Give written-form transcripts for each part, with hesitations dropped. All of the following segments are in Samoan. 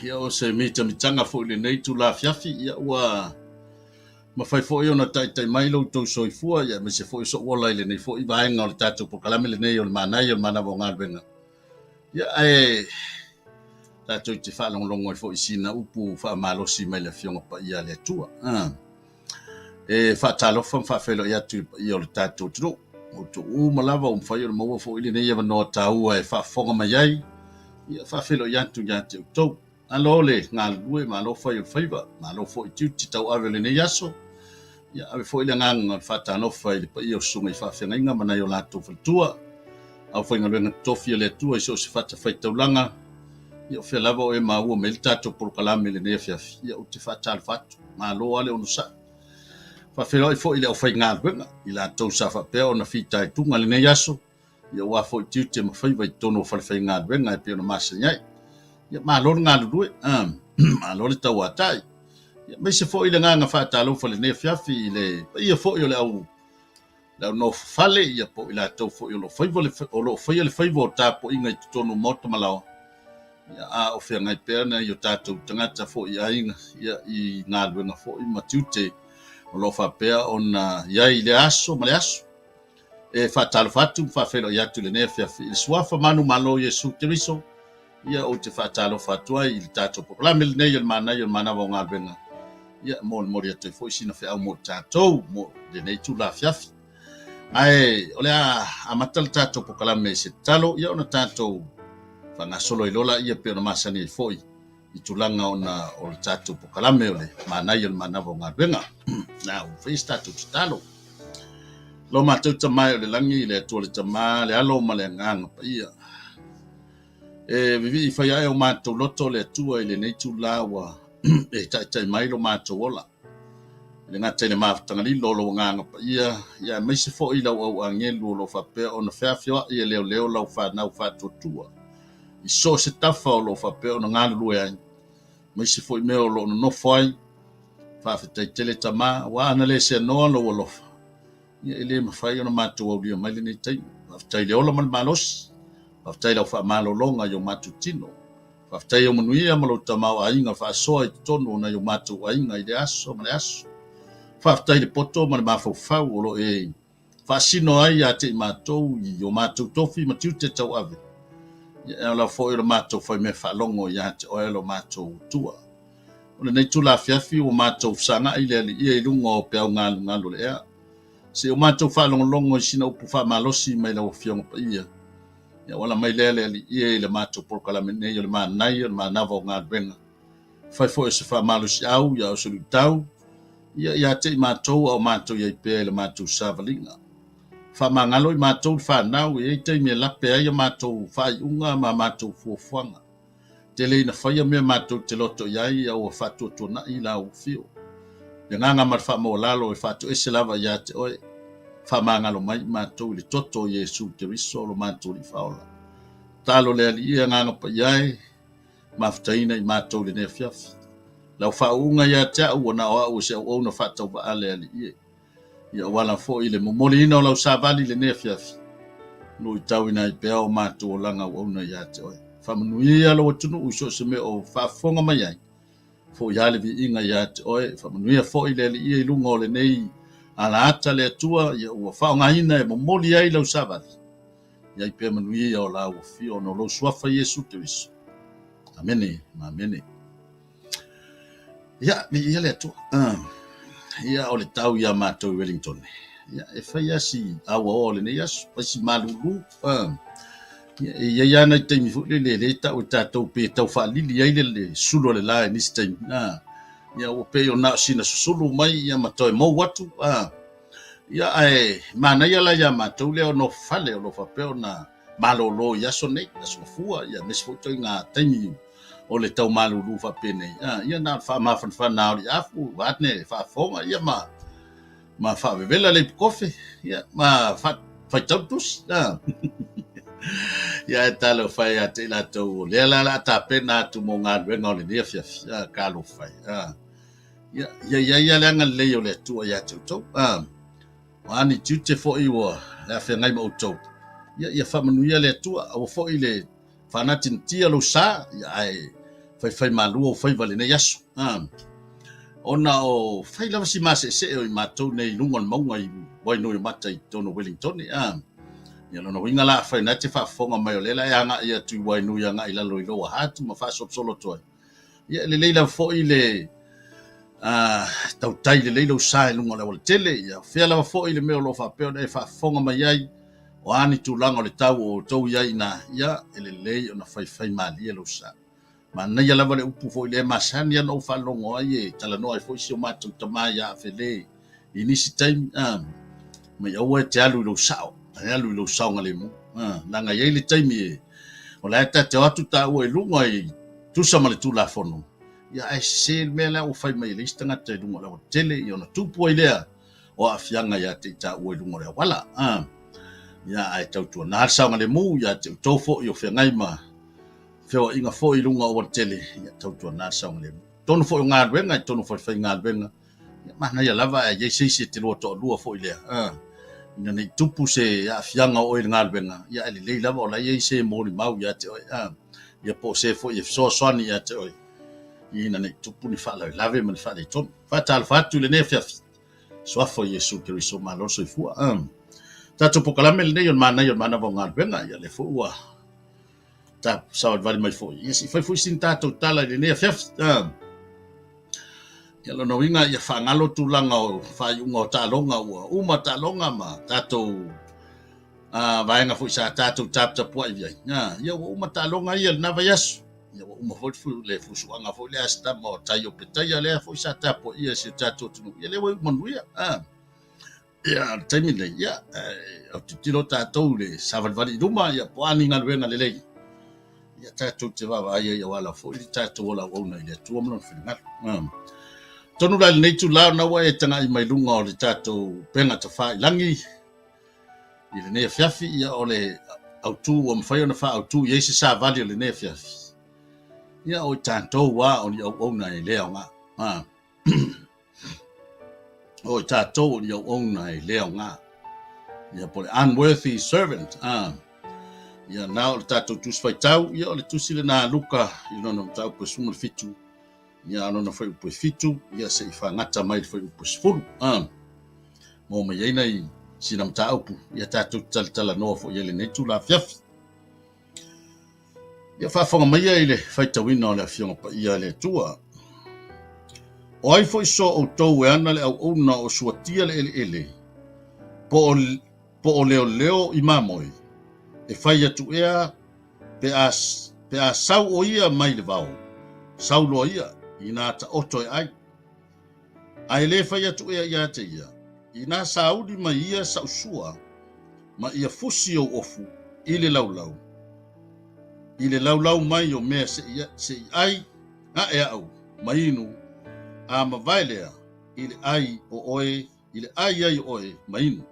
Ia o se mitamitaga foi i lenei itula afiafi, ia ua mafai foi ona taitai mai lo outou soifua, ia aemaise foi o sou ola i lenei foi vaega o le tatou polokalame lenei o le Manaia o le Manava o Galuega. Ia ae tatou te faalogologo ai foi i sina upu faamalosi mai le Afioga Paia a le Atua. E faatalofa ma faafeiloai atu i le paia o le tatou atunuu. O outou uma lava ua mafai ona maua foi lenei avanoa taua e faafofoga mai ai, ia faafeiloai atu ia te outou. Malo le galulue, malo fai o le faiva, malo foi tiute tauave o lenei aso. Ia ave foi le agaga o le faatalofa i le paia o susuga i faafeagaiga ma nai o latou faletua, aufaigaluega totofi a le Atua i so o se fatafaitaulaga. Ia o fea lava o e maua mai ai le tatou polokalame i lenei afiafi, ia ou te faatalofa atu. Malo lava le onosai. Faafeiloai foi i le aufaigaluega, i latou sa faapea ona fitaituga i lenei aso, ia aua foi tiute ma faiva i totonu o falefaigaluega e pei ona masani ai. Ia malo le galulue, malo le tauatai. Ia aemaise foi le agaga faatalofa i lenei afiafi i le paia foi o le au le au nofo fale, ia po o i latou foi o lo o faiva le, o lo o faia le faiva o tapuaiga i totonu o maota ma laoa, ia, a o feagai pea nai o tatou tagata foi i aiga, ia, i galuega foi ma tiute o lo o faapea ona i ai i lea aso ma le aso. E faatalofa atu ma faafeiloai atu i lenei afiafi i le Suafa manumalo o Iesu Keriso, ia ou te faatalofa atu ai i le tatou polokalame lenei o le Manaia o le Manava o Galuega, ia e molimoli atu ai foi sina feau mo tatou mo lenei itula afiafi. Ae o le a amata le tatou polokalame i se tatalo, ia ona tatou faagasolo ai loa laia pei ona masani ai foi i tulaga ona o le tatou polokalame o le Manaia o le Manava o Galuega. Na ua fai se tatou tatalo. Lo matou Tama e o le lagi, le Atua le Tama, le Alo ma le Agaga Paia. E vivii fai ae o matou loto le Atua i lenei itula ua e taitai mai lo matou ola. E le gata i le mafutaga lilo o lou Agaga Paia, ia aemaise foi lau au agelu o lo o faapea ona feafioai e leoleo lau fanau faatuatua i so o se tafa o lo o faapea ona galulue ai, aemaise foi mea o lo o nonofo ai. Faafetai tele Tama, aua ana le seanoa lou alofa, ia e le mafai ona matou aulia mai lenei taimi. Faafetai i le ola ma le malosi, faafetai i lau faamalologa i o matou tino. Faafetai i ou manuia ma lou tamaoaiga faasoa i totonu o nai o matou aiga i le aso ma le aso. Faafetai i le poto ma le mafaufau o lo o e faasino ai ia te i matou i o matou tofi ma tiute tauave, ia e ala foi o le matou faimea faalogo ia te oe lo matou Atua. O lenei itula afiafi ua matou fesagai le Alii i luga o peau galugalu o le ea, seia o matou faalogologo i sina upu faamalosi mai lau Afioga Paia. Ia ua ala mai lea le Alii i le matou polokalame nei o le manaia o le manava o galuega. Fai foi o se faamalosiau ia o se luitau, ia ia te i matou a o matou i ai pea i le matou savaliga. Faamagalo i matou le fanau, e i ai taimi e lape ai a matou faaiuga ma a matou fuafuaga. Tele ina faia mea matou te loto i ai a ua faatuatuanai la ou afio. Le agaga ma le faamaualalo e faatoese lava ia te oe. Faamagalo mai i matou i le toto o Iesu Keriso lo matou Alii Faaola. Tatalo le Alii e Agaga Paia e, mafutaina i matou i lenei afiafi. Lau faauuga ia te au ua na o au o se auauna faatauvaa le Alii e. Ia ua ala foi le momoliina o lau savali i lenei afiafi, luitauina ai pea o matou olaga auauna ia te oe. Faamanuia lou atunuu i so o se mea o faafofoga mai ai, foi lava le viiga ia te oe. Faamanuia foi le Alii i luga o lenei alaata le Atua, ia ua faaaogaina e momoli ai lau savali. I ai pea manuia o lau afio ona o lou suafa Iesu Keriso. Amene ma amene. Ia, viia le Atua. Ia, o le tau ia matou i Wellington. Ia, e fai lava si auaoa o lenei aso, fai si malulu. Ia, e i ai lava nai taimi foi lele e le tau e tatou pe tau faalili ai le sulu o le la i nisi taimi. Ia, ua pei o na o sina susulu mai ia ma toe mou atu. Ia, ae manaia la ia matou lea o nofo fale o lo o faapea ona malolo i aso nei, aso mafua, ia aemaise foi ituaiga taimi o le tau malulu faapenei, ia na o le faamafanafana o le afu, vaeane faafofoga, ia ma ma faavevela le ipukofe, ia ma faitau le tusi. Ia ae talofa e ia te i latou o lea la o le a tapena atu mo galuega o lenei afiafi, talofa e. Ia, ia i ai lava le agalelei o le Atua ia te outou. O a ni tiute foi ua le a feagai ma outou, ia, ia faamanuia le Atua. Aua foi le faanatinatia lou sa, ia, ae faifaimalua ou faiva i lenei aso. Ona o fai lava si maseesee o i matou nei i luga o le mauga i Wainuiomata i totonu o Wellington. Ia lona uiga la afai na te faafofoga mai o lea la e agai atu i Wainui agai i lalo i Lower Hutt ma faasolosolo atu ai. Ia e lelei lava foi le tautai lelei lou sa i luga o le aualatele. Ia fea lava foi le mea o lo o faapea ona e faafofoga mai ai, o a ni tulaga o le tau o outou i ai i ina, ia e lelei ona faifai malie lou sa. Manaia lava le upu foi lea e masani ona ou faalogo ai e talanoa ai foi si o matou tama ia Afele i nisi taimi, mai aua e te alu i lou sao, ae alu i lou saogalemu. Leaga e i ai le taimi e, o la e ta te o atu taua i luga e tusa ma le Tulafono, ia ae sese le mea la ua fai mai e le isi tagata i luga o le aualatele, ia ona tupu ai lea o aafiaga ia te i taua i luga o le auala. Ia ae tautuana le saogalemu ia te outou foi o feagai ma feoaiga foi i luga o aualatele, ia tautuana le saogalemu. Totonu foi o galuega, i totonu o falefaigaluega, ia manaia lava ae i ai se isi e te lua toalua foi lea, ina ne i tupu se aafiaga o oe i le galuega, ia ae lelei lava o la e i ai se molimau ia te oe, ia po o se foi e fesoasoani ia te oe, ina ne i tupu ni faalavelave ma ni faaletonu. Faatalofa atu i lenei afiafi. Suafa o Iesu Keriso, malo le soifua. Tatou polokalame lenei o le manaia o le manava o galuega, ia lea foi ua ta savalivali mai foi, ia se i fai foi sina tatou tala i lenei afiafi. Ia lona uiga ia faagalo tulaga o faaiuga o taaloga ua uma taaloga ma tatou vaega foi sa tatou taputapuai i ai. Ia ua uma taaloga ia i lena vaiaso. Ia ua uma foi le fusuaga foi lea a se tama o Tai o Petaia lea foi sa tapuaia e si o tatou atunuu. Ia lea ua iu manuia. Ia, o le taimi lenei, ia, autitilo tatou i le savalivali i luma, ia, po o a ni galuega lelei, ia, tatou te vaavaai ai aua lava foi le tatou ola auauna i le Atua ma Lona finagalo. Atonu la i lenei itula ona ua e tagai mai luga o le tatou upega tafailagi i lenei afiafi, ia, o le autu ua mafai ona faaautu i ai se savali o lenei afiafi, ia, o i tatou lava o ni auauna e le aoga. O i tatou o ni auauna e le aoga. Ia po o le unworthy servant. Ia na o le tatou tusi faitau, ia o le tusi lena a Luka i lona mataupu e 17, ia lona fuaiupu e 7, ia se i fagata mai le fuaiupu e 10. Maua mai ai nai sina mataupu, ia tatou te talatalanoa foi i ai i lenei itula afiafi. Ia faafofoga maia i le faitauina o le Afioga Paia a le Atua. O ai foi so outou e ana le auauna o suatia le eleele, po o, po o leoleo i mamoe, e fai atu ea pe a, pe a sau o ia mai le vao, sau loa ia, inā taoto e ai. Ae le fai atu ea ia te ia, Inā sauli mai ia sa'u sua, ma ia fusi ou ofu i le laulau, i le laulau mai o mea se i ʻai aʻe aʻu ma inu, a mavae lea i le ʻai o ʻoe, i le ʻai ai o ʻoe ma inu.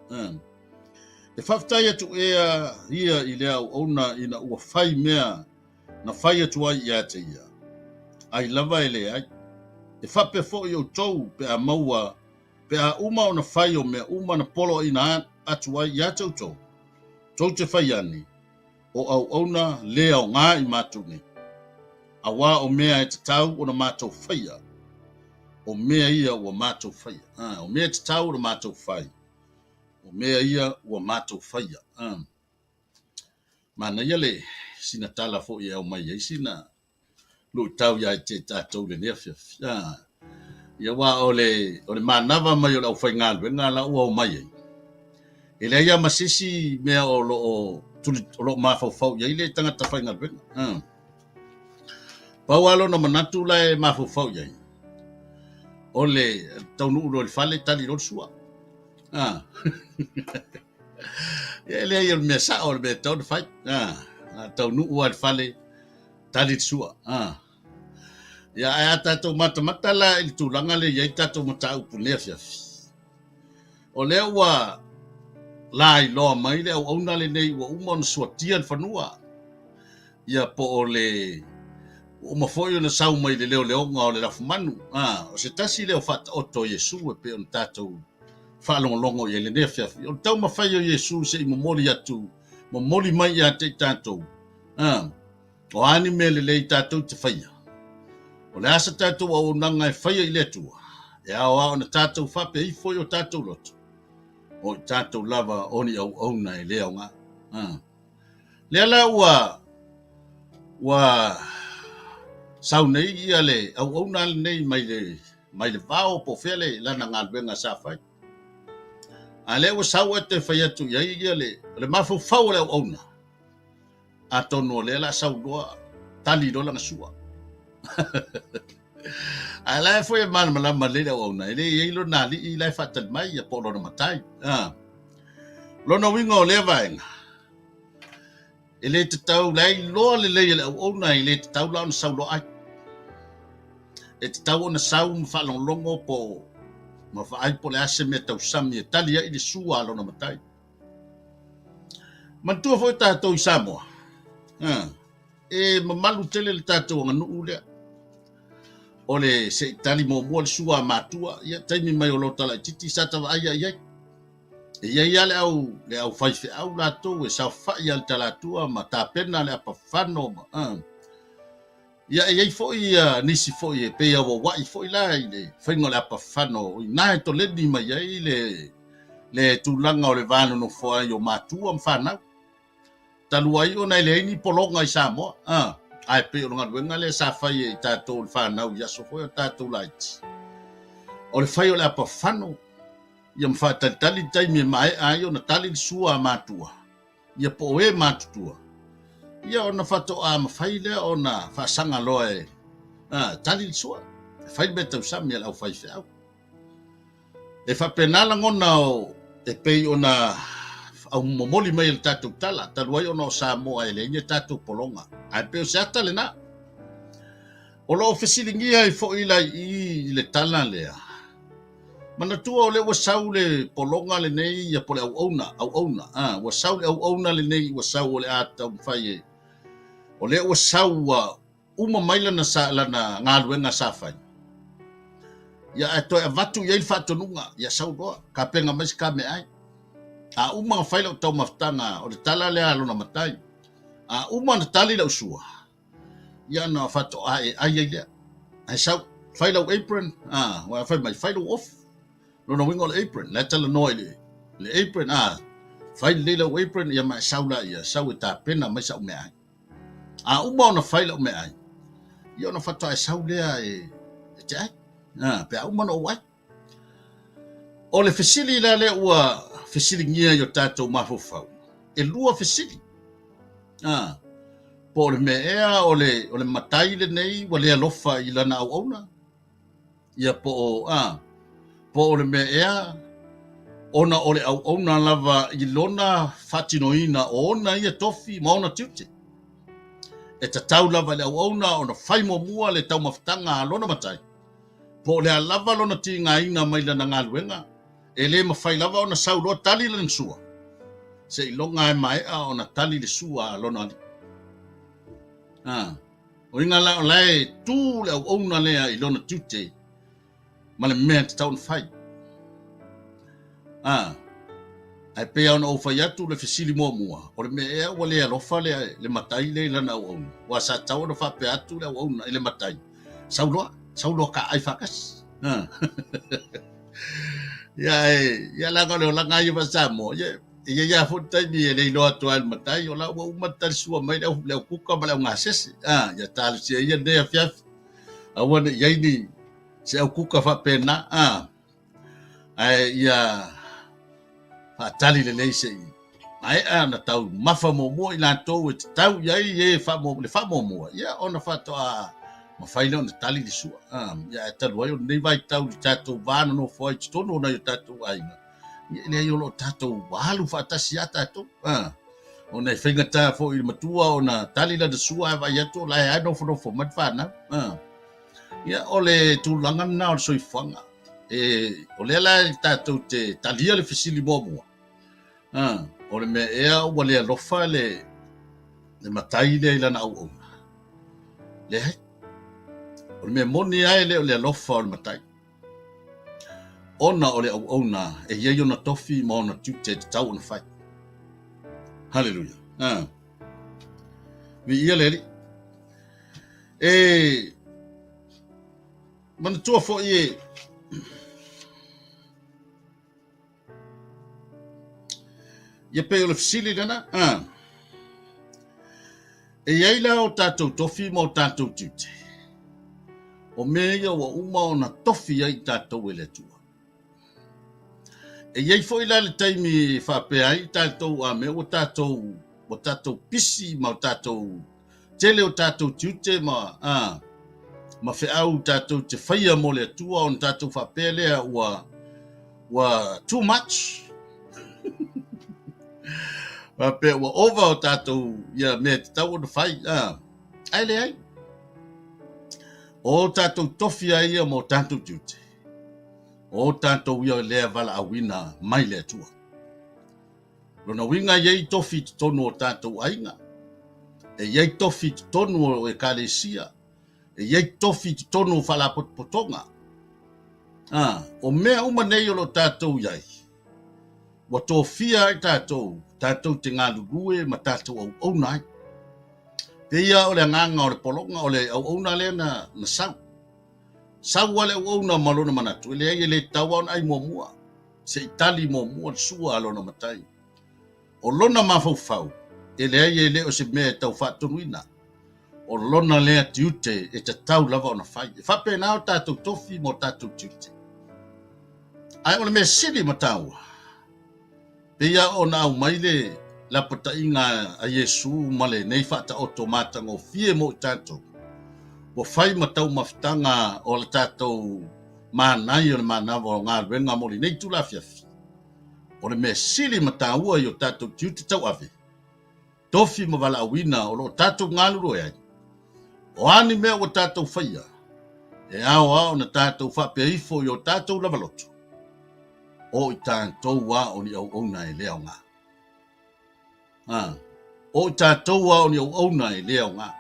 E faafetai atu ea ia i lea auauna ina ua fai mea na fai atu ai ia te ia, ai lava e leai. E faapea foi outou pe a maua, pe a uma ona fai o mea uma na poloaiina atu ai ia te outou, tou te fai ane, o auauna le aoga i matou nei. Auā o mea e tatau ona matou faia, o mea ia ua matou faia. O mea e tatau ona matou fai, o mea ia ua matou faia. Manaia le sina tala foi e aumai ai sina luitau ia te tatou i lenei afiafi. Ia aua o le, o le manava mai o le aufaigaluega la ua omai ai, e leai lava ma se isi mea o lo o, o lo o mafaufau i ai le tagata faigaluega. Pau lava lona manatu la e mafaufau i ai, o le taunuu loa i le fale, tali loa le sua. Ia e leai o le mea sao o le mea e tatau ona fai. A taunuu lava i le fale, tali le sua. Ia ae a tatou matamata la i le tulaga lea e i ai tatou mataupu i lenei afiafi, o lea ua lailoa mai le auauna lenei ua uma ona suatia le fanua, ia po o le ua uma foi ona sau mai le leoleoga o le lafumanu. O se tasi lea o faataoto o Iesu e pei ona tatou faalogologo i ai lenei afiafi. O le taumafai o Iesu se i momoli atu, momoli mai ia te i tatou, o a ni mea lelei tatou te faia. O le a se tatou auaunaga e faia i le Atua, e ao lava ona tatou faapea ifo i o tatou loto, o i tatou lava o ni auauna e le aoga. A. Lea la ua ua sau nei ia le auauna lenei mai le mai le vao po o fea le lana galuega sa fai. A lea ua sau ae toe fai atu i ai ia le le mafaufau o le auauna. Atonu o lea la sau loa tali loa lana sua. Ae la e foi e malamalama lelei le auauna, e le i ai lona alii la e faatali mai ia po o lona matai. Ah. Lona uiga o lea vaega, e le tatau la e iloa lelei e le auauna e le tatau la ona sau loa ai. E tatau ona sau ma faalogologo po ma vaai po o le a se mea tausami e tali ai le sua a lona matai. Manatua foi tatou i Samoa, ah, e mamalu tele le tatou aganuu lea. O le se i tali muamua le sua a matua, ia taimi mai o lota laitiiti sa ta vaaia i ai. E i ai lava le au, le au faifeau latou e saofai lava i le talatua ma tapena le apafano ma, ah. Ia e i ai foi ia nisi foi e pei e auauai foi la i le faiga o le apafano, o i ina e toleni mai ai le, le tulaga o le va nonofo ai o matua ma fanau. Talu ai ona e leai ni pologa i Samoa, a, ae pei o le galuega lea sa fai e i tatou le fanau i aso foi o tatou laiti, o le fai o le apafano, ia ma faatalitali le taimi e maea ai ona tali le sua a matua, ia po o e matutua, ia ona faatoa mafai lea ona faasaga loa e, a, tali le sua, e fai le mea tausami a le aufaifeau. E faapena lagona o e pei ona aumomoli mai e le tatou tala, talu ai ona o Samoa e leai ni a tatou pologa, ae pei o se ata lena. O lo o fesiligia ai foi la i i i le tala lea, manatua o lea ua sau le pologa lenei ia po o le auauna, auauna, a, ua sau le auauna lenei ua sau o le a taumafai e, o lea ua sau ua uma mai lana, sa, lana galuega sa fai, ia ae toe avatu i ai le faatonuga, ia sau loa, tapena mai se ta meaai. A uma ona fai lau taumafataga, o le tala lea a lona matai, a uma ona tali lau sua, ia ona faatoa e ai ai lea. Ae sau, fai lau apron, a, ua fai mai, fai lou ofu. Lona uiga o le apron, la e talanoa i le, le apron, a, fai lelei lau apron, ia ma e sau laia, sau e tapena mai sau meaai. A uma ona fai lau meaai, ia ona faatoa e sau lea e, e te ai. A, pe a uma ona ou ai. O le fesili la lea ua fesiligia i o tatou mafaufau, e lua fesili. A, po o le mea ea o le, o le matai lenei ua le alofa i lana auauna? Ia po o, a, po o le mea ea ona o le auauna lava i lona faatinoina o ona ia tofi ma ona tiute. E tatau lava i le auauna ona fai muamua le taumafataga a lona matai, po o le a lava lona tigaina mai lana galuega, e le mafai lava ona sau loa tali lana sua, seiloga e maea ona tali le sua a lona alii. A. O uiga la o la e tu le auauna lea i lona tiute ma le mea e tatau ona fai. A, ae pei lava ona ou fai atu le fesili muamua, o le mea ea ua le alofa le, le matai lea i lana auauna? Aua sa tatau ona faapea atu le auauna i le matai, sau loa, sau loa ka ai faatasi. A. Ia, ae, ia leaga o le olaga lava ia faa-Samoa, ia, E i ai lava foi le taimi e le iloa atu ai e le matai, o la ua uma ona talisua mai le au, le aukuka ma le augasese. Ah, ia talosia ia lenei afiafi. Aua ne i ai ni se aukuka faapena. Ah, ae ia faatali lelei se i maea ona taumafa muamua i latou e tatau i ai e faamuamua, le faamuamua, ia ona faatoa mafai lea ona tali le sua. Ah, ia ae talu ai o lenei vaitau i le tatou va nonofo ai i totonu o nai o tatou aiga, Ia e leai o lo o tatou alu faatasi lava tatou. A, ona e faigata foi i le matua ona tali lana sua ae vaai atu o la e lava e nofonofo mai le fanau. A, ia o le tulaga lena o le soifuaga. E, o lea la tatou te talia le fesili muamua. A, o le mea ea ua le alofa le, le matai lea i lana auauna? Leai. O le mea moni lava e le o le alofa o le matai. Ona o le auauna e i ai ona tofi ma ona tiute e tatau ona fai. Haleluia. Ah. Viia le Alii. E... Manatua foi e Ia pei o le fesili lena, a. E i ai la o tatou tofi ma o tatou tiute, o mea ia ua uma ona tofi ai i tatou e le Atua. E i ai foi la le taimi e faapea ai tatou a mea ua tatou ua tatou pisi ma o tatou tele o tatou tiute ma a ma feau tatou te faia mo le Atua ona tatou faapea lea ua ua too much faapea ua over o tatou ia mea e tatau ona fai a ae leai o tatou tofi ai ia ma o tatou tiute o tatou ia lea valaauina mai le Atua. Lona uiga e i ai tofi i totonu o tatou aiga, e i ai tofi i totonu o ekalesia, e i ai tofi i totonu o faalapotopotoga. A, o mea uma nei o lo o tatou i ai, ua tofia ai tatou, tatou te galulue ma tatou auauna ai. Pei lava o le agaga o le pologa, o le auauna lea na, na sau. Sau lava le auauna ma lona manatu, e leai e le tatau lava ona ai muamua. Se i tali muamua le sua a lona matai. O lona mafaufau, e leai e le o se mea e tau faatonuina. O lona lea tiute e tatau lava ona fai. E faapena o tatou tofi ma o tatou tiute. Ae o le mea sili ma taua, pei lava ona aumai le lapataiga a Iesu ma lenei faataoto matagofie mo i tatou, ua fai ma taumafataga o le tatou manaia o le manava o galuega mo lenei itula afiafi. O le mea sili ma taua i o tatou tiute tauave, tofi ma valaauina o lo o tatou galulue ai, o a ni mea ua tatou faia, e ao lava ona tatou faapea ifo i o tatou lava loto, o i tatou lava o ni auauna e le aoga. A, o i tatou lava o ni auauna e le aoga.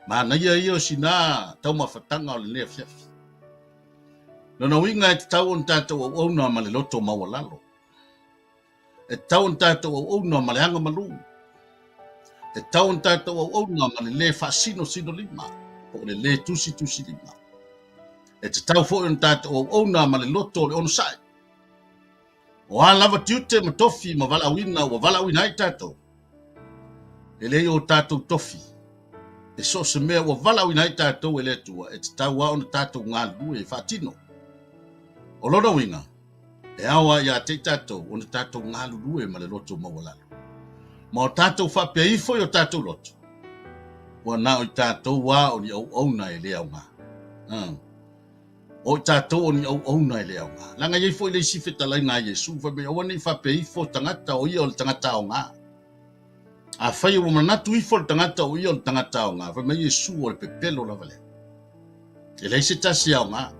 Manaia ia o sina taumafataga o lenei afiafi. Lona uiga e tatau ona tatou auauna ma le loto maualalo. E tatau ona tatou auauna ma le agamalu. E tatau ona tatou auauna ma le lē faasinosinolima po o le lē tusitusilima. E tatau foi ona tatou auauna ma le loto o le onosai. O a lava tiute ma tofi ma valaauina ua valaauina ai tatou, e leai o tatou tofi e so o se mea ua valaauina ai tatou e le Atua, e tatau lava ona tatou galulue e faatino. O lona uiga, E ao lava ia te i tatou ona tatou galulue ma le loto maualalo, ma o tatou faapea ifo i o tatou loto, ua na o i tatou lava o ni auauna e le aoga. O i tatou o ni auauna e le aoga. Leaga e i ai foi le isi fetalaiga a Iesu, fai mai, aua ne i faapea ifo tagata o ia o le tagata aoga. Afai ua manatu ifo le tagata o ia o le tagata aoga, fai mai Iesu o le pepelo lava lea. E leai se tasi aoga.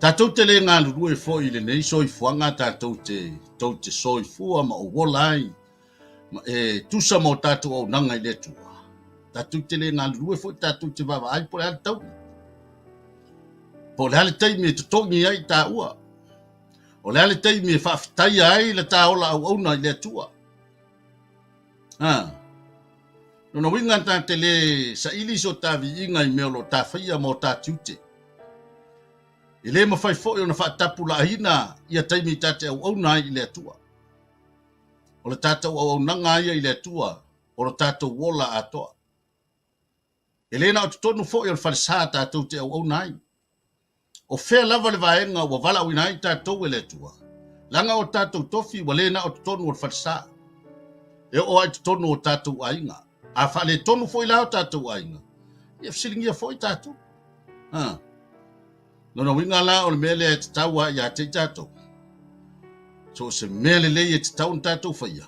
Tatou te le galulue foi i lenei soifuaga tatou te tou te soifua ma ou ola ai ma e tusa ma o tatou auaunaga i le Atua. Tatou te le galulue foi tatou te vaavaai po o le a le taui. Po o le a le taimi e totogi ai taua. O le a le taimi e faafetaia ai le ta ola auauna i le Atua. Ha. Lona uiga ta te le saili so ta viiga i mea o lo o ta faia ma o ta tiute. E le mafai foi ona faatapulaaina ia taimi ta te auauna ai i le Atua. O le tatou auaunaga ia i le Atua, o lo tatou ola atoa. E le na o totonu foi o le falesa tatou te auauna ai. O fea lava le vaega ua valaauina ai tatou e le Atua? Leaga o tatou tofi ua le na o totonu o le falesa. E oo lava i totonu o tatou aiga. A faaletonu foi la o tatou aiga, ia fesiligia foi tatou. Ha. Lona uiga la o le mea lea e tatau lava ia te i tatou. So o se mea lelei e tatau ona tatou faia,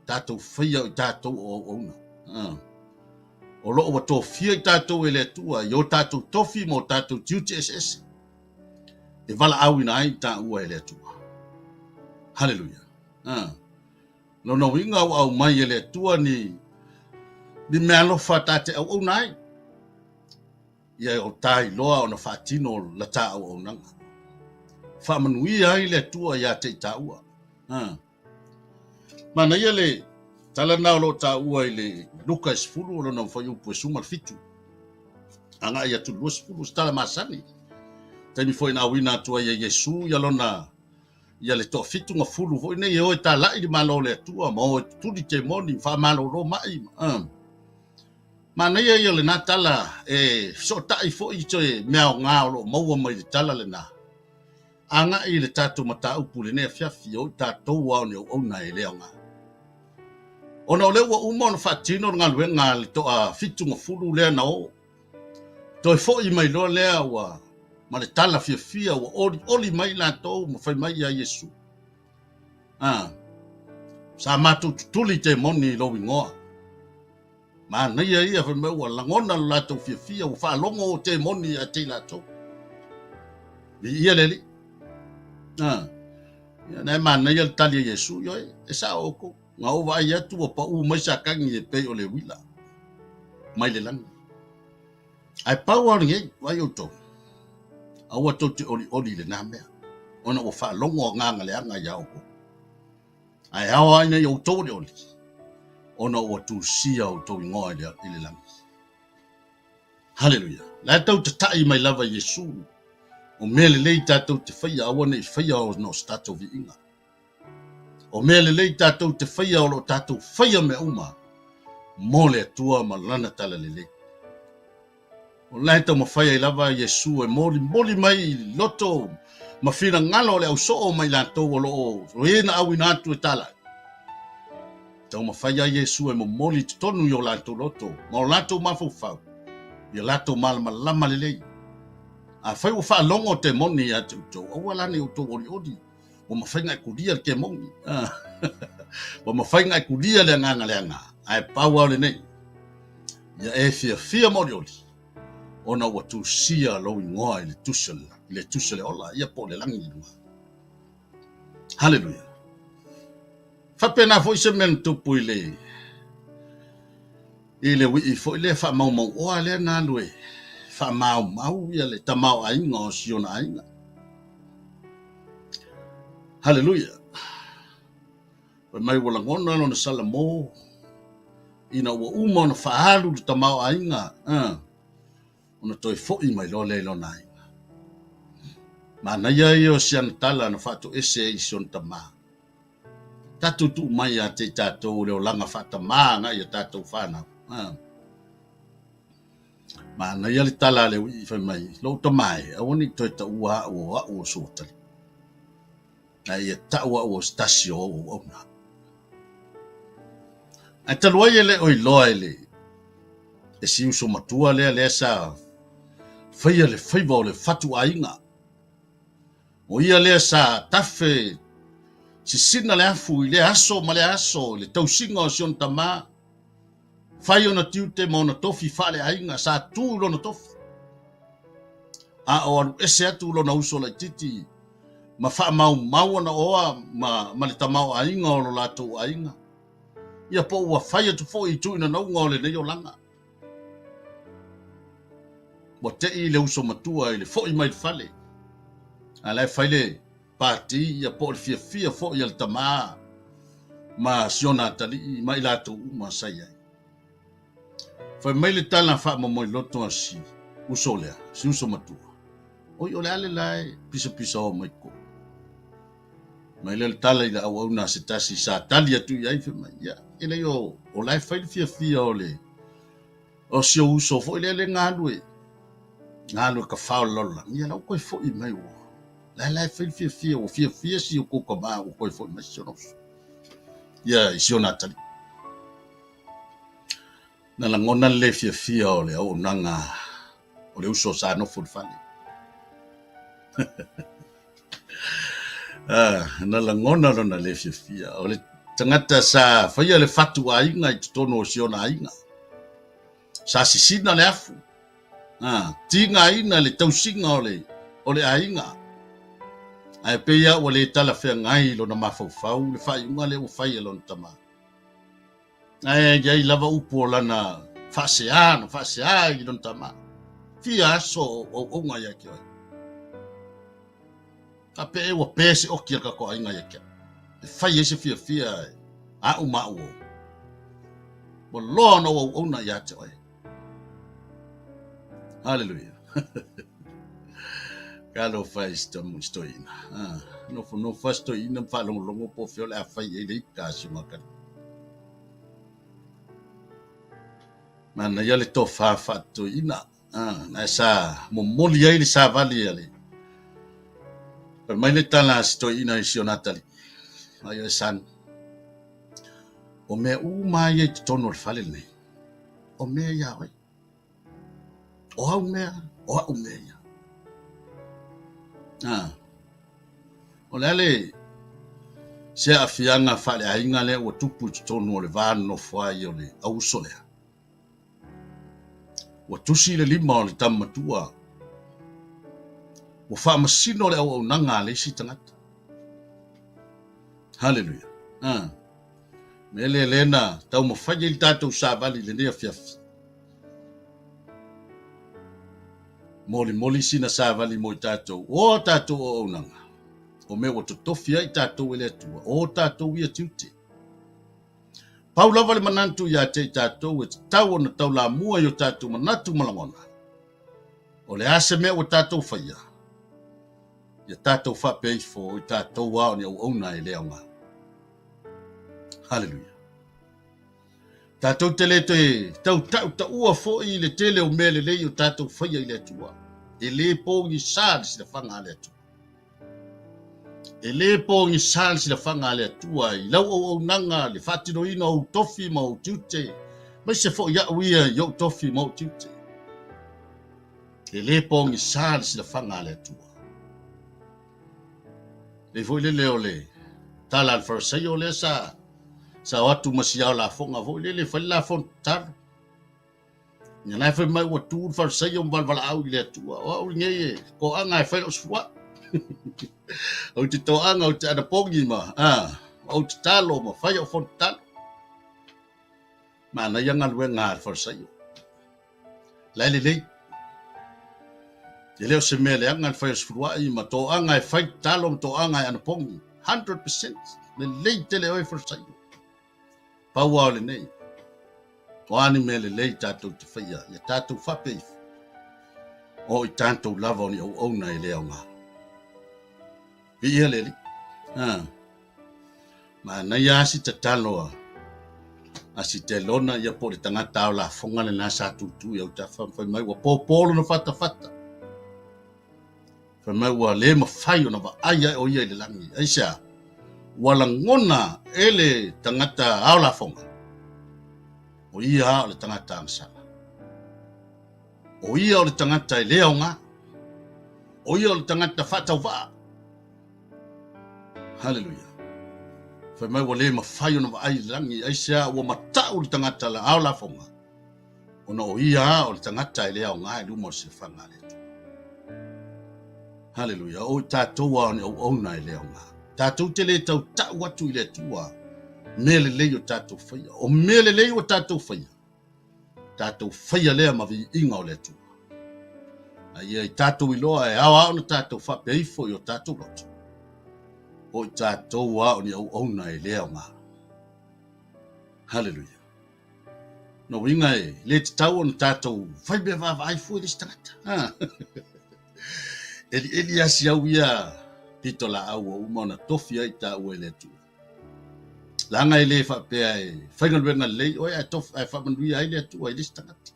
tatou faia o i tatou o auauna. Ha. O lo o ua tofia i tatou e le Atua i o tatou tofi ma o tatou tiute eseese e valaauina ai i taua e le Atua. Haleluia. Ha. Lona uiga ua aumai e le Atua ni, ni meaalofa ta te auauna ai. Ia o ta iloa ona faatino la ta auaunaga. Faamanuia ai le Atua ia te i taua. Ha. Manaia le tala lena o lo o taua i le Luka e 10 o lona fuaiupu e 17. Agai atu i le 20, o se tala masani. Taimi foi na auina atu ai e Iesu ia lona ia le toafitu na fulu foi nei e o e talai le Malo o le Atua ma o e tutuli temoni ma faamalolo mai. Manaia ia o lena tala e fesootai foi i se mea aoga o lo o maua mai le tala lena. Agai i le tatou mataupu i lenei afiafi, o i tatou lava o ni auauna e le aoga. Ona o lea ua uma ona faatino le galuega a le toafitu na fulu lea na o, toe foi mai loa lea ua ma le tala fiafia ua olioli mai latou ma fai mai ia Iesu, a, sa matou tutuli temoni i lou igoa. Manaia ia, fai mai ua lagona lo latou fiafia, ua faalogo o temoni ia te i latou. Viia le Alii. A, ia, na e manaia le tali a Iesu, ioe, e sao outou. Na ou vaai atu ua pau mai Satani e pei o le uila mai le lagi. Ae pau lava o lenei, vaai outou, aua tou te olioli i lena mea, ona ua faalogo agaga leaga iā outou. Ae ao lava ina ia outou olioli, ona ua tusia outou igoa i le lagi. Haleluia! La e tau tatai mai lava Iesu, o mea lelei tatou te faia, aua ne i faia ona o se tatou viiga. O mea lelei tatou te faia o lo o tatou faia mea uma mo le Atua ma Lana talalelei. O la e taumafai ai lava Iesu e molimoli mai i loto ma finagalo o le ausoo ma i latou o lo o e na auina atu e talai. Taumafai ai Iesu e momoli i totonu i o latou loto ma o latou mafaufau ia latou malamalama lelei. Afai ua faalogo temoni ia te outou, aua la ne i outou olioli. Ua mafai ona e kulia le kemoni. Ua mafai ona e kulia le agaga leaga, ae pau lava o lenei, ia e fiafia ma olioli, ona ua tusia lou igoa i le tusi o le, i le tusi o le ola, ia po o le lagi i luga. Haleluia. Faapena foi se mea na tupu i le i le uii foi lea faamaumauoa lea na alu e faamaumau ia le tamaoaiga o si ona aiga. Haleluia! Fai mai ua lagona lona salamo ina ua uma ona faaalu le tamaoaiga, ona toe foi mai loa lea i lona aiga. Manaia ia o si ana tala na faatoese ai i si ona tama. Tatou tuu mai ia te i tatou le olaga faatamā agai i a tatou fanau. Manaia le tala a le uii fai mai, lou tama e, aua ne i toe taua au o au o sou atalii, ae ia tau au o se tasi o au auauna. Ae talu ai e le o iloa e le e si uso matua lea lea sa faia le faiva o le fatuaiga, O ia lea sa tafe sisina le afu i lea aso ma lea aso i le tausiga o si ona tama, fai ona tiute ma ona tofi faaleaiga, sa tu i lona tofi. A o alu ese atu lona uso laitiiti ma faamaumau ona oa ma, ma le tamaoaiga o lo latou aiga, ia po ua fai atu foi i tuuinanauga o lenei olaga. Ua tei le uso matua i le foi mai le fale, a la e fai le pati ia po o le fiafia foi a le tama ma si ona atalii ma i latou uma sa i ai. Fai mai le tala faamomoiloto a si uso lea, si uso matua, Oi, o le a le la e pisapisao mai koʻu? Mai lea le tala i le auauna a se tasi sa tali atu i ai, fai mai, ia, e leai o, o la e fai le fiafia o le, o si ou uso foi lea le galue, galue kafā o le lalolagi, ia la ua toe foi mai ua, la la e fai le fiafia, ua fiafia si o kou tama ua toe foi mai si ona uso, ia, i si ona atalii. Na lagona le le fiafia o le auaunaga o le uso sa nofo i le fale. Ah, na lagona lona le fiafia. O le tagata sa faia le fatu aiga i totonu o si ona aiga. Sa sisina le afu. Ah, tigaina le tausiga o le, o le aiga. Ae pei lava ua le talafeagai lona mafaufau le faaiuga lea ua fai e lona tama. Ae i ai lava upu o lana faasea na faasea i lona tama. Fia aso o auauna ia te oe. Faapea ea ua pe se oki a le tatou aiga ia te au. E fai ai se fiafia a au ma au o. Ua loa ona ou auauna ia te oe. Haleluia. Talofa e si toeaina. Nofonofo lava si toeaina ma faalogologo po o fea o le a fai i ai le ika a si o makani. Manaia le tofa faatoeaina. Na sa momoli ai le savali a le Fai mai le tala a si toeaina i si ona atalii, Ai oe son, o mea uma lava ia i totonu o le fale lenei, o mea ia a oe. O au mea, o a'u mea ia. O le a le se aafiaga faaleaiga lea ua tupu i totonu o le va nonofo ai o le auuso lea? Ua tusi le lima o le tama matua, ua faamasino le auaunaga a le isi tagata. Haleluia. Mea lea lea na taumafai ai le tatou savali i lenei afiafi. Molimoli sina savali mo i tatou, o a tatou auaunaga, o mea ua totofi ai i tatou e le Atua, o tatou ia tiute. Pau lava le manatu ia te i tatou e tatau ona taulamua i o tatou manatu ma lagona, o le a se mea ua tatou faia, ia tatou faapea ifo o i tatou lava o ni auauna e le aoga. Haleluia. Tatou te le toe tau tautaua foi i le tele o mea lelei o tatou faia i le Atua. E le pogisa le silafaga a le Atua. E le pogisa le silafaga a le Atua i lau auaunaga, le faatinoina o ou tofi ma ou tiute, aemaise foi au ia i ou tofi ma ou tiute. E le pogisa le silafaga a le Atua. Pei foi lele o le tala a le Farisaio lea sa sa o atu ma si ao lafoga foi lele fai le lafoga tatalo. Ia la e fai mai ua tu le Farisaio ma valevalaau i le Atua. O au lenei e toaga e fai lou sefuluai. Ou te toaga, ou te anapogi ma ou tatalo ma fai au fono tatalo. Manaia galuega a le Farisaio. La e lelei. E le o se mea leaga le fai o sefuluai ma toaga e fai tatalo ma toaga e anapogi. 100%. Lelei tele oe Farisaio. Pau lava o lenei, o a ni mea lelei tatou te faia, ia tatou faapea ifo, o i tatou lava o ni auauna e le aoga. Viia le Alii. Ha. Manaia lava si tatalo a, a si Telona ia po o le tagata ao lafoga lena sa tutu i autafa ma fai mai ua pōpō lona fatafata. Fai mai ua le mafai ona vaai ae o ia i le lagi. Aisea? Ua lagona e le tagata ao lafoga, o ia lava o le tagata agasala. O ia o le tagata e le aoga. O ia o le tagata faatauvaa. Haleluia. Fai mai ua le mafai ona vaai i le lagi, aisea ua matau le tagata la ao lafoga, ona o ia lava o le tagata e le aoga i luma o le silafaga a le Atua. Haleluia. O i tatou lava o ni auauna e le aoga. Tatou te le tautau atu i le Atua mea lelei o tatou faia. O mea lelei ua tatou faia, tatou faia lea ma viiga o le Atua. A ia i tatou iloa e ao lava ona tatou faapea ifo i o tatou loto, o i tatou lava o ni auauna e le aoga. Haleluia. Lona uiga e le tatau ona tatou fai mea vaavaai fua i le isi tagata. Elieli lava si au ia pitolaau ua uma ona tofi ai taua e le Atua. Leaga e le faapea e faigaluega lelei oe ae tofi ae faamanuia ai le Atua i le isi tagata.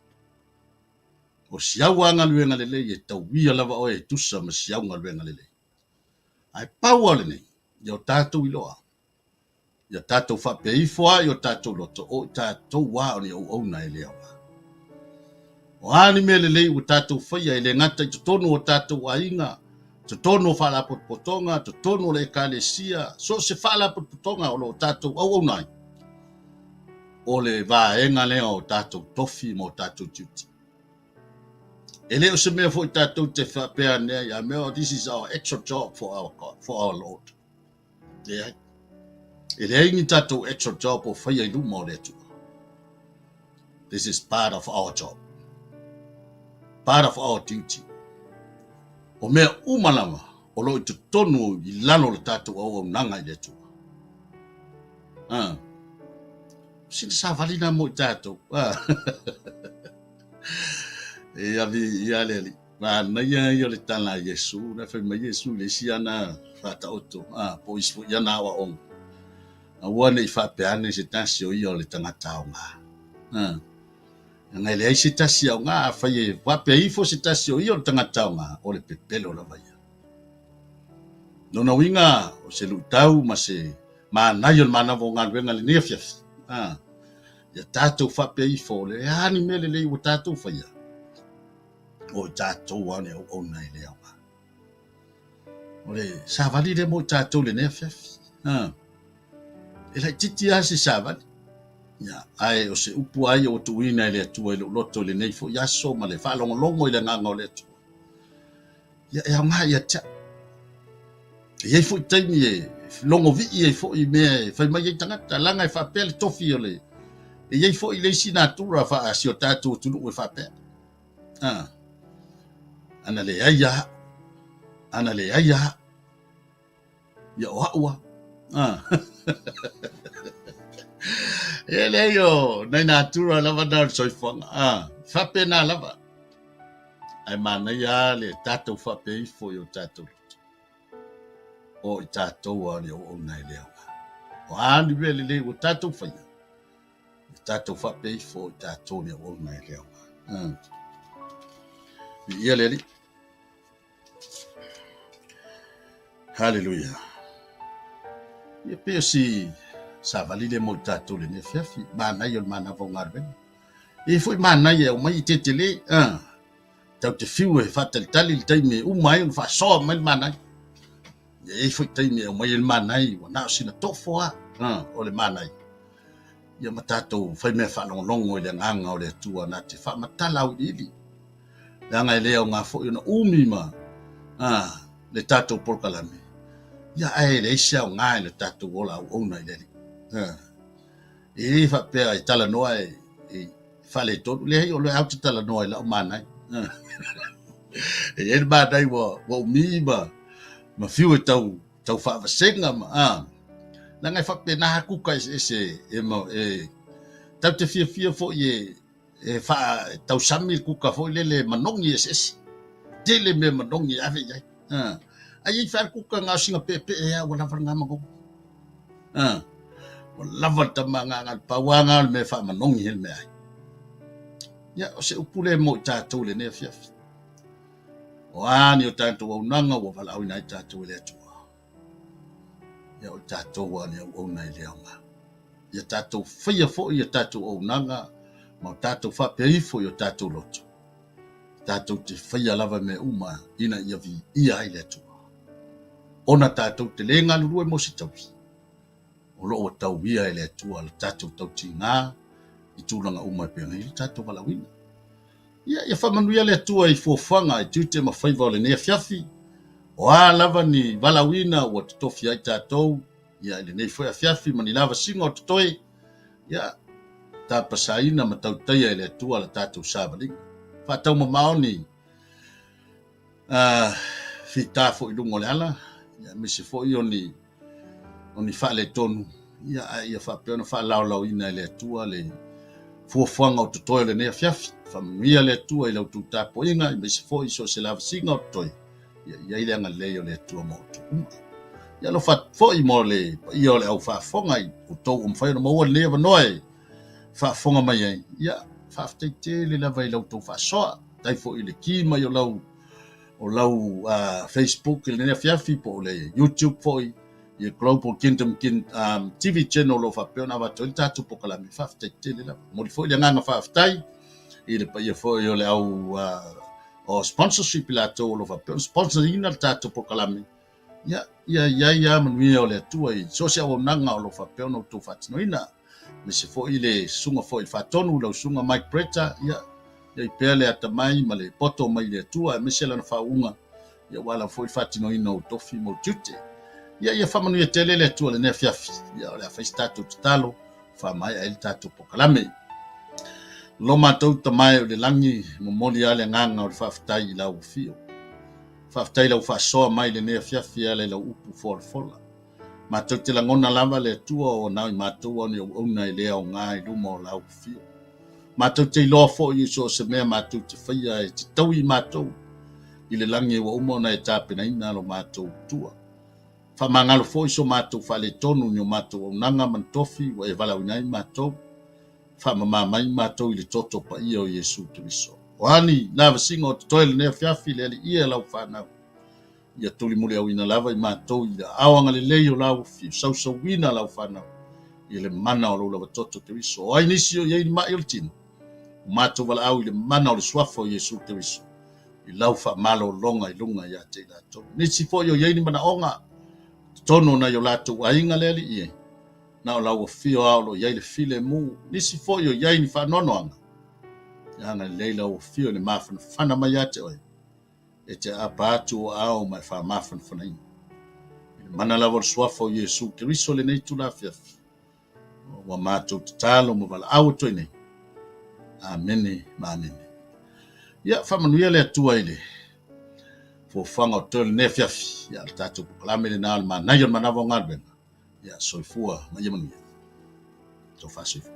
O si au lava galuega lelei e tauia lava oe e tusa ma si au galuega lelei. Ae pau lava o lenei, ia o tatou iloa Ia tatou faapea ifo lava i o tatou loto, o i tatou lava o ni auauna e le aoga. O a ni mea lelei ua tatou faia e le gata i totonu o tatou aiga, totonu o faalapotopotoga, totonu o le Ekalesia, so o se faalapotopotoga o lo o tatou auauna ai, o le vaega lea o tatou tofi ma o tatou tiute. E le o se mea foi tatou te faapea ane ai, a mea, this is our extra job for our God, for our Lord. Leai. E leai ni tatou extra job o faia i luma o le Atua. This is part of our job. Part of our duty. O mea uma lava o lo o i totonu i lalo o le tatou auaunaga i le Atua. Ah. Sina savali na mo i tatou. Ah. E viia le Alii. Manaia ia o le tala a Iesu, na fai mai Iesu i le isi ana faataoto, a, po o isi foi ana aoaoga, aua ne i faapea ane se tasi o ia o le tagata aoga. A, leaga e leai se tasi aoga, afai e faapea ifo se tasi o ia o le tagata aoga, o le pepelo lava ia. Lona uiga, o se luitau ma se manaia o le manava o galuega i lenei afiafi, a, ia tatou faapea ifo, o le a ni mea lelei ua tatou faia, o i tatou lava o ni auauna e le aoga. O le savali lea mo i tatou i lenei afiafi. Ha. E laitiiti lava se savali. Ia, ae o se upu lava ia ua tuuina e le Atua i lou loto i lenei foi aso ma le faalogologo i le agaga o le Atua. Ia, e aoga ia te au. E i ai foi taimi e logovii ai foi i mea e fai mai ai tagata, leaga e faapea le tofi o le... E i ai foi le isi natura faa si o tatou atunuu e faapea. Ah, ana leai lava au, ana leai lava au, ia o au lava. Ah. E leai o nai natura lava na o le soifuaga. Ah, faapena lava. Ae manaia lava le tatou faapea ifo i o tatou loto. O i tatou lava o le auauna e le aoga. O a ni mea lelei ua tatou faia, ia tatou faapea ifo o i tatou le auauna e le aoga. Ah. Viia le Alii. Haleluia. Ia pei o si savali lea mo i tatou i lenei afiafi, manaia o le manava o galuega. E i ai foi manaia e aumai e tetele, ah, tau te fiu e faatalitali le taimi e uma ai ona faasoa mai le manaia. Ia e i ai foi taimi e aumai ai le manaia ua na o sina tofo lava, ah, o le manaia. Ia ma tatou fai mea faalogologo i le agaga o le Atua na te faamatala auiliili. Leaga e le aoga foi ona umi ma le tatou polokalame, ia ae leai se aoga i le tatou ola auauna i le Alii. E le faapea e talanoa e faaletonu, leai o lea ou te talanoa i lau manai. E i ai le manai ua umi ma fiu e tau tau faavasega ma leaga e faapena kuka eseese e tau te fiafia foi e e faatausami le kuka foi lele manogi eseese. Tele mea manogi e ave i ai. Ae i ai foi le kuka na o sina peepee lava ua lava lena manogi. Ua lava le tama na le pau lava lena o le mea e faamanogi ai le meaai. Ia, o se upu lea mo i tatou i lenei afiafi. O a ni o tatou auaunaga ua valaauina ai tatou e le Atua. Ia o tatou lava ni auauna e le aoga. Ia tatou faia foi a tatou auaunaga ma o tatou faapea ifo i o tatou loto, tatou te faia lava mea uma ina ia viia ai le Atua. Ona tatou te le galulue mo se taui, o lo o ua tauia e le Atua le tatou tautiga i tulaga uma e pei ona i ai le tatou valaauina. Ia, ia faamanuia le Atua i fuafuaga i tiute ma faiva o lenei afiafi, o a lava ni valaauina ua totofi ai tatou, ia, i lenei foi afiafi ma ni lavasiga o totoe, ia, tapasaina ma tautaia e le Atua la tatou savaliga. Faataumamao ni fita foi i luga o le ala, ia, aemaise foi o ni o ni faaletonu, ia, a ia faapea ona faalaolaoina e le Atua le fuafuaga o totoe o lenei afiafi. Faamanuia le Atua i la outou tapuaiga, aemaise foi so o se lavasiga o totoe, ia i ai le agalelei o le Atua mo outou uma. Ia alofa foi mo le paia o le au faafofoga i outou ua mafai ona maua lenei avanoa e faafofoga mai ai. Ia, faafetai tele lava i la outou faasoa. Faafetai foi i le ki mai o lau o lau Facebook i lenei afiafi po o le YouTube foi i Global Kingdom TV Channel o lo o faapea ona avatu ai le tatou polokalame. Faafetai tele lava. Momoli foi le agaga faafetai i le paia foi o le au o sponsorship i latou o lo o faapea ona sponsorina le tatou polokalame. Ia, ia i ai lava manuia o le Atua i so o se auaunaga o lo o faapea ona outou faatinoina. Aemaise foi le susuga foi i le Faatonu, lau susuga Mike Bretta, ia, ia i pea le atamai ma le poto mai le Atua, aemaise lana faauuga, ia aua lava foi le faatinoina o tofi ma ou tiute. Ia, ia faamanuia tele le Atua i lenei afiafi. Ia, o le a fai se tatou tatalo, faamaea ai le tatou polokalame. Lo matou Tama e o i le lagi, momoli lava le agaga o le faafetai i lau afio. Faafetai i lau faasoa mai i lenei afiafi e ala i lau upu folafola. Matou te lagona lava le Atua o nao i matou ao ni auauna e le aoga i luma o lau afio. Matou te iloa foi i so o se mea matou te faia e te taui i matou i le lagi ua uma ona e tapenaina lo matou tua. Faamagalo foi so matou faaletonu i ni o matou auaunaga ma ni tofi ua e valaauina ai matou. Faamama mai matou i le toto paia o Iesu Keriso. O a ni lavasiga o totoe lenei afiafi le Alii e lau fanau, ia tulimuliauina lava i matou i le aao agalelei o lau Afio, sausauina lau fanau i le mana o lou lava toto Keriso. O ai nisi o i ai ni mai o le tino, ua matou valaau i le mana o le Suafa o Iesu Keriso i lau faamalologa i luga ia te i latou. Nisi foi o i ai ni manaoga i totonu o nai o latou aiga le Alii e, na o lau Afio lava o lo o i ai le filemu. Nisi foi o i ai ni faanoanoaga, ia agalelei lau Afio i le mafanafana mai ia te oe, e te aapa atu o aao ma e faamafanafanaina. I le mana lava o le Suafa o Iesu Keriso lenei itula afiafi, ua matou tatalo ma valaau atu ai nei. Amene ma amene. Ia, faamanuia le Atua i le fuafuaga o totoe lenei afiafi. Ia, le tatou polokalame lena o le manaia o le manava o galuega. Ia, soifua ma ia manuia. Tofa soifua.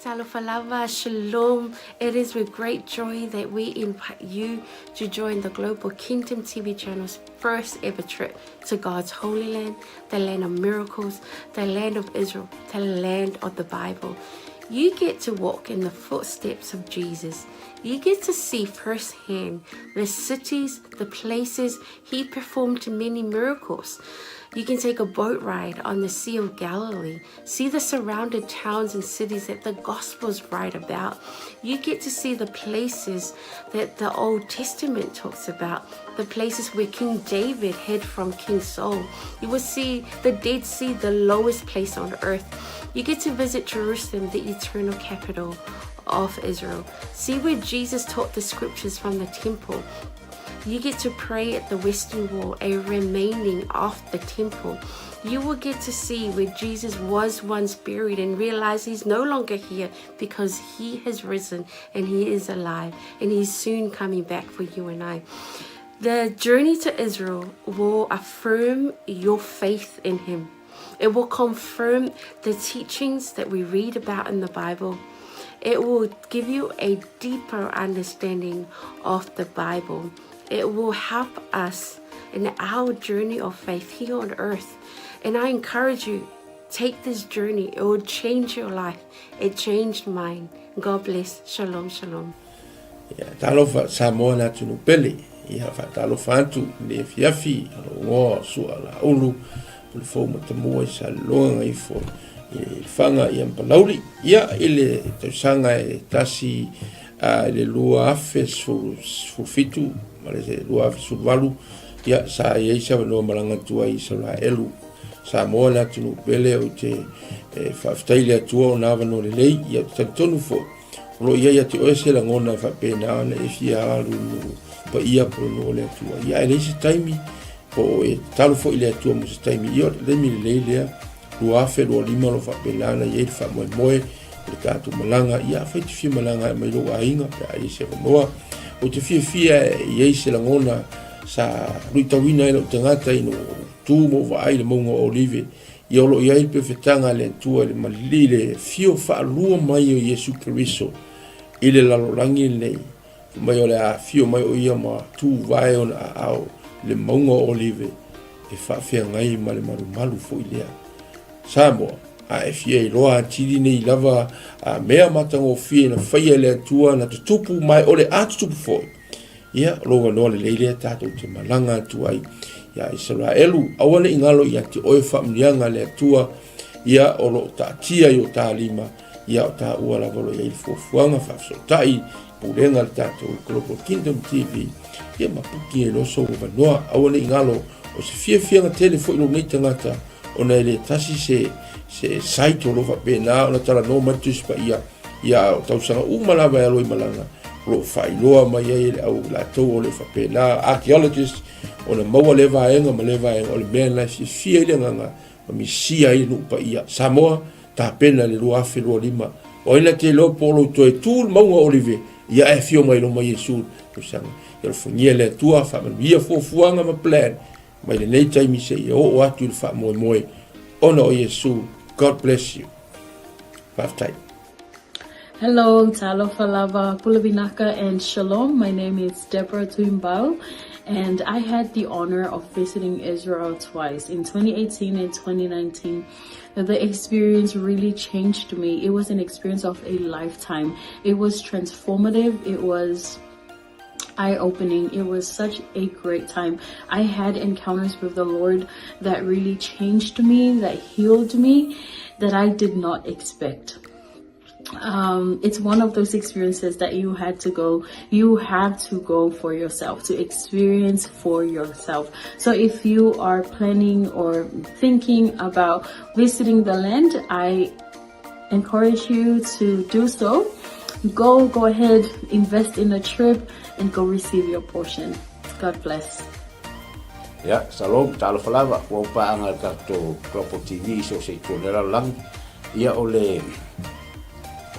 Talofa lava, shalom. It is with great joy that we invite you to join the Global Kingdom TV channel's first ever trip to God's holy land, the land of miracles, the land of Israel, the land of the Bible. You get to walk in the footsteps of Jesus. You get to see firsthand the cities, the places he performed many miracles. You can take a boat ride on the Sea of Galilee, see the surrounded towns and cities that the Gospels write about. You get to see the places that the Old Testament talks about, the places where King David hid from King Saul. You will see the Dead Sea, the lowest place on earth. You get to visit Jerusalem, the eternal capital of Israel. See where Jesus taught the scriptures from the temple. You get to pray at the Western Wall, a remaining of the temple. You will get to see where Jesus was once buried and realize he's no longer here because he has risen and he is alive and he's soon coming back for you and I. The journey to Israel will affirm your faith in him. It will confirm the teachings that we read about in the Bible. It will give you a deeper understanding of the Bible. It will help us in our journey of faith here on earth. And I encourage you, take this journey. It will change your life. It changed mine. God bless. Shalom, shalom. Ia, talofa Samoa le atunuu pele. Ia, faatalofa atu i le afiafi, o lou igoa o Sua Laulu, Pulefou Matamua i Saleloga Gagaifo i Lefaga ia ma Palauli. Ia, i le tausaga e tasi i le 2017 ma le 2018, ia, sa i ai se avanoa malaga atu ai i Isaraelu. Samoa le atunuu pele, ou te faafetai i le Atua ona avanoa lelei, ia, ou te talitonu foi, O lo o i ai ia te oe se lagona e faapena ona e fia alu i nuu paia po o le nuu o le Atua. Ia, ae leai se taimi, po o e tatalo foi i le Atua mo se taimi. Ia, o le taimi lelei lea, 2025 o lo o faapena ona i ai le faamoemoe o le tatou malaga. Ia, afai e te fia malaga e aumai lou aiga pe a i ai se avanoa. Ou te fiafia e i ai se lagona sa luitauina ai lou tagata ina ua ou tu ma ou vaai i le mauga o Olive Ia o lo o i ai le pefetaga a le Atua i le malili i le afio faalua mai o Iesu Keriso i le lalolagi lenei, fai mai o le a afio mai o ia ma tuvae ona aao i le mauga o Olive e faafeagai ma le malumalu foi lea. Samoa, a e fia iloa atili nei lava a mea matagofie na faia e le Atua na tutupu ma e o le a tutupu foi, Ia, o lou avanoa lelei lea tatou te malaga atu ai ia Isaraelu. Aua ne i galo ia te oe faamanuiaga a le Atua, ia o lo o taatia i o ta lima, ia o taua lava o lo o i ai le fuafuaga faafesootai, pulega a le tatou Global Kingdom TV, ia ma puki ai loa sou avanoa. Aua ne i galo, o se fiafiaga tele foi lou nei tagata, ona e le tasi se, se site o lo o faapena ona talanoa mai le Tusi Paia, Ia, o tausaga uma lava e alo i malaga, o lo o faailoa mai ai e le au latou o le faapena, archaeologist, ona maua lea vaega ma lea vaega, o le mea lena e fiafia ai le agaga ma misia ai le nuu paia. Samoa, tapena le 2025. O ai na te iloa po o lou toe tu le mauga o Olive, ia ae afio mai loma Iesu le tausaga. Ia alofagia le Atua, faamanuia fuafuaga ma plan mai lenei taimi seia oo atu i le faamoemoe ona o Iesu. God bless you. Faafetai. Hello, talofa lava, pule vinaka and shalom. My name is Deborah Tuimbau and I had the honor of visiting Israel twice in 2018 and 2019. The experience really changed me. It was an experience of a lifetime. It was transformative. It was eye-opening. It was such a great time. I had encounters with the Lord that really changed me, that healed me, that I did not expect. It's one of those experiences that you had to go, you have to go for yourself, to experience for yourself. So if you are planning or thinking about visiting the land, I encourage you to do so. Go, go ahead, invest in a trip and go receive your portion. God bless. Ia, shalom, talofa lava, ua ou paaga i le tatou Global TV i so o se itu o le lalolagi. Ia, o le,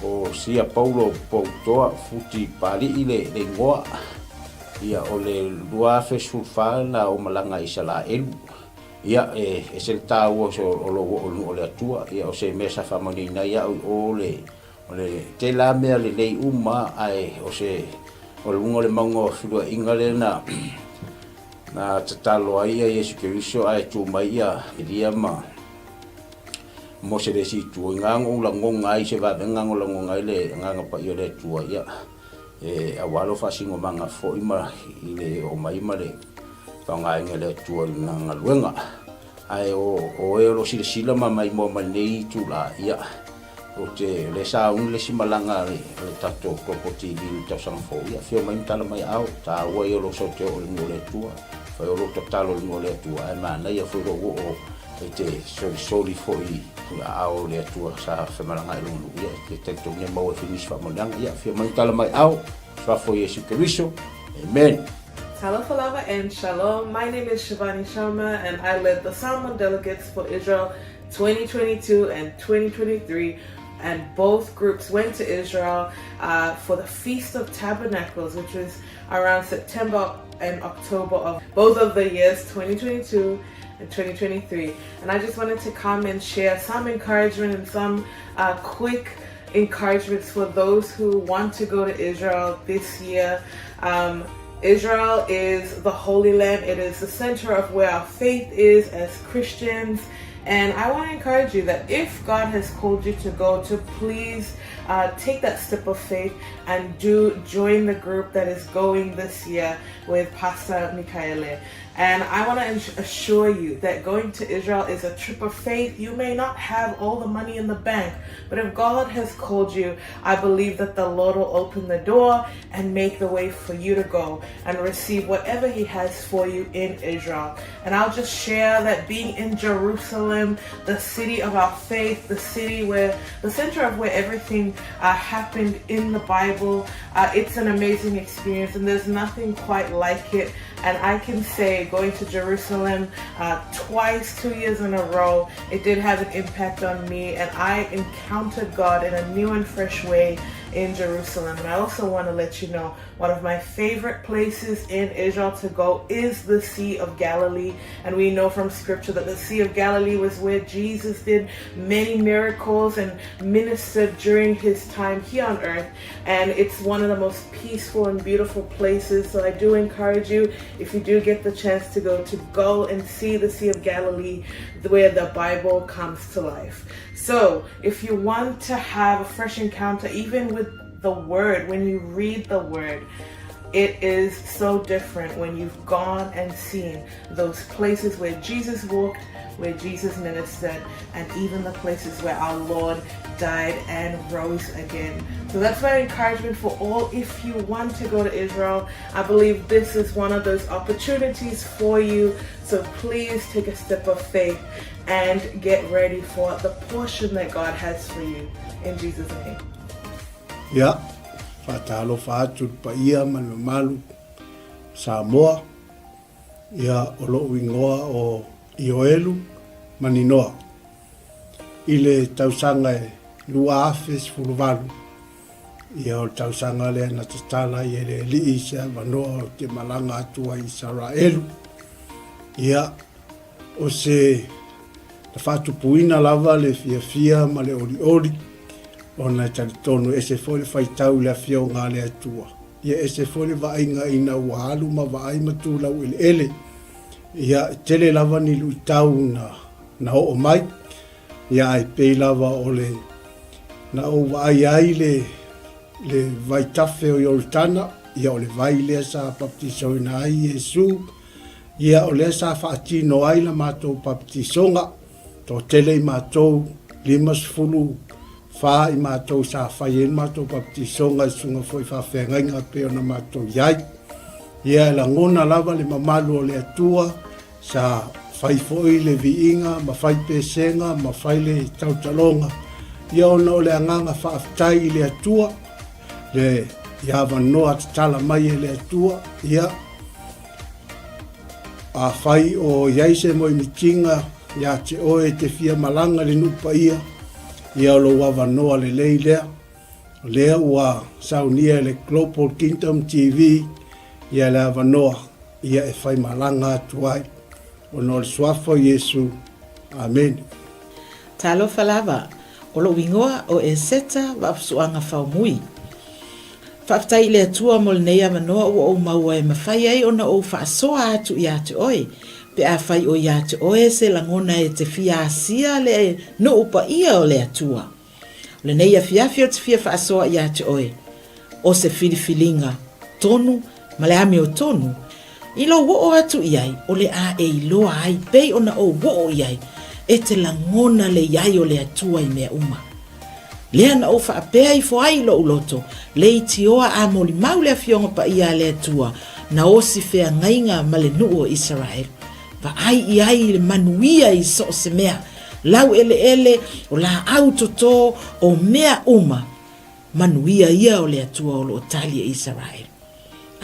o Sia Paulo Poutoa Futi Pali'i le, le igoa. Ia, o le 2014 na ou malaga i Isalaelu. Ia, e ese le taua o se, o lou oo i le nuu o le Atua. Ia, o se mea sa faamanuiaina ai au i o le, o le tele lava mea lelei uma, ae o se, o luga o le mauga o feluaiga lea na, na tatalo ai ia Iesu Keriso ae tu mai ia Elia ma Mose le isi itu. I na ou lagona ai se vavega na lagona ai le Agaga Paia o le Atua, ia, e aua lou faasinomaga foi ma i le oo mai ma le faaaogaina e le Atua i lana galuega. Ae o oe o lo o silasila ma maimoa mai lenei itula, ia, ou te, o lea sa uni le isi malaga a le, a le tatou Global TV i le tausaga fou, ia, afio mai ma tala mai aao, taua ia o lou sau te oo i le nuu o le Atua, fai o lou tatalo i le nuu o le Atua, ae manaia foi lou oo e te solisoli foi i aao o le Atua sa femalagaai i lona nuu, ia, e te talitonu e maua ai foi nisi faamanuiaga, ia, afio mai ma tala mai aao, Suafa o Iesu Keriso, Amen. Talofa lava and shalom. My name is Shivani Sharma and I led the Samoan delegates for Israel 2022 and 2023 and both groups went to Israel uh, for the Feast of Tabernacles, which was around September and October of both of the years 2022 and 2023. And I just wanted to come and share some encouragement and some uh, quick encouragements for those who want to go to Israel this year. Um, Israel is the Holy Land. It is the center of where our faith is as Christians. And I want to encourage you that if God has called you to go, to please uh, take that step of faith and do join the group that is going this year with Pastor Mikaele. And I want to assure you that going to Israel is a trip of faith. You may not have all the money in the bank, but if God has called you, I believe that the Lord will open the door and make the way for you to go and receive whatever He has for you in Israel. And I'll just share that being in Jerusalem, the city of our faith, the city where the center of where everything uh, happened in the Bible, uh, it's an amazing experience, and there's nothing quite like it. And I can say going to Jerusalem uh, twice, two years in a row, it did have an impact on me. And I encountered God in a new and fresh way in Jerusalem. And I also want to let you know one of my favorite places in Israel to go is the Sea of Galilee. And we know from scripture that the Sea of Galilee was where Jesus did many miracles and ministered during his time here on earth. And it's one of the most peaceful and beautiful places. So I do encourage you, if you do get the chance to go, to go and see the Sea of Galilee where the Bible comes to life. So if you want to have a fresh encounter, even with the Word, when you read the Word, it is so different when you've gone and seen those places where Jesus walked, where Jesus ministered, and even the places where our Lord died and rose again. So that's my encouragement for all. If you want to go to Israel, I believe this is one of those opportunities for you. So please take a step of faith and get ready for the portion that God has for you. In Jesus' name. Ia, faatalofa atu i le paia ma le mamalu Samoa, ia o lou igoa o Ioelu Maninoa. I le tausaga e 2018, ia o le tausaga lea na tatala ai e le Alii se avanoa ou te malaga atu ai i Isaraelu. Ia, o se na faatupuina lava le fiafia ma le olioli. ona e talitonu e ese foi le faitau i le Afioga a le Atua, ia ese foi le vaaiga ina ua alu ma vaai ma tu laueleele. Ia, e tele lava ni luitau na, na oo mai, ia ae pei lava o le na ou vaai ai le, le vaitafe o Ioritana, ia o le vai lea sa baptisoina ai Iesu, ia o lea sa faatino ai la matou baptisoga, toatele i matou, 54 i matou sa fai ai le matou baptisoga i susuga foi i faafeagaiga e pei ona matou i ai. Ia e lagona lava le mamalu o le Atua, sa fai foi le viiga ma fai pesega ma fai le tautaloga, ia ona o le agaga faafetai i le Atua, le i avanoa tatala mai e le Atua, ia afai o i ai se moemitiga ia te oe e te fia malaga i le nuu paia, ia o lou avanoa lelei lea. O lea ua saunia e le Global Kingdom TV ia le avanoa ia e faimalaga atu ai ona o le Suafa o Iesu. Amene. Talofa lava, o lou igoa o Eseta Vaafusuaga Faumui. Faafetai i le Atua mo lenei avanoa ua ou maua e mafai ai ona ou faasoa atu ia te oe, pe afai o ia te oe se lagona e te fia asia le nuu paia o le Atua. O lenei afiafi ou te fia faasoa ia te oe, o se filifiliga tonu ma le amiotonu, i lou oo atu i ai o le a e iloa ai pei ona ou oo i ai, e te lagona le i ai o le Atua i mea uma. Lea na ou faapea ifo ai i lou loto, leitioa a molimau le Afioga Paia a le Atua, na osi feagaiga ma le nuu o Isaraelu. Vaai i ai i le manuia i so o se mea, laueleele, o laau toto, o mea uma, manuia ia o le Atua o lo o tali e Isaraelu.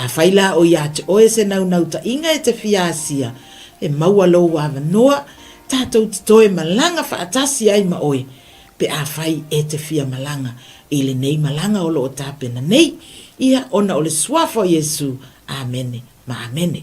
Afai la o ia te oe se naunautaiga e te fia asia, e maua lou avanoa, tatou te toe malaga faatasi ai ma oe, pe afai e te fia malaga i lenei malaga o lo o tapena nei, ia ona o le Suafa o Iesu. Amene ma amene.